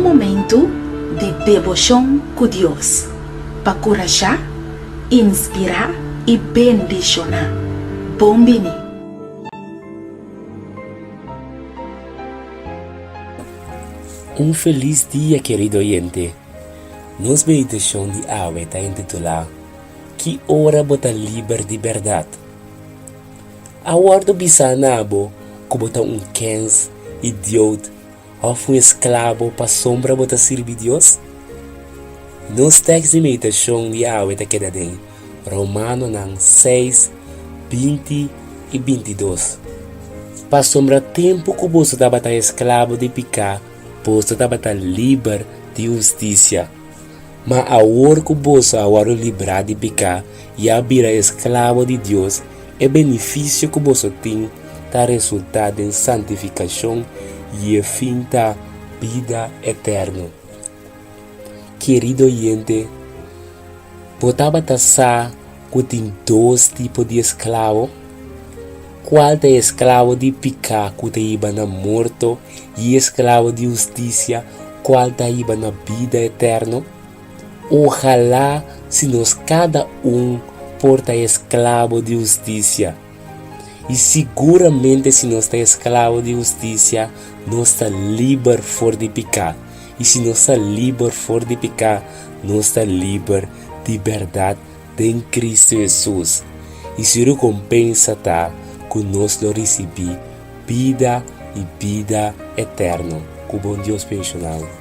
Un momentu di deboshon ku Dios pa kurashá, inspirá i bendishoná. Bon bini! Un felis dia kerido oyente. Nos meditashon di awe ta intitulá Ki ora bo ta liber di bèrdat? A wòrdu bisá na bo ku bo ta un kens, idiot òf un esklabo pasobra bo ta sirbi Dios? Nos tèks di meditashon di awe ta keda den Romanonan seis, 20 i 22. Pasobra tempu ku boso tabata esklabo di piká, boso tabata liber di hustisia. Ma awor ku boso a wòrdu librá di piká i a bira esklabo di Dios, e benefisio ku boso tin ta resultá den santifikashon i e fin ta bida eterno. Kerido oyente, bo tabata sa ku tin dos tipo di esklabo? Kual ta e esklabo di piká ku ta hiba na morto i e esklabo di hustisia kual ta hiba na bida eterno? Ohalá si nos kada un por ta esklabo di hustisia. I siguramente si nos ta esklabo di hustisia, nos ta liber for di piká. I si nos ta liber for di piká, nos ta liber di bèrdat den Kristu Hesus. I su rekompensa ta ku nos lo risibí bida i bida eterno ku bon Dios benshoná bo.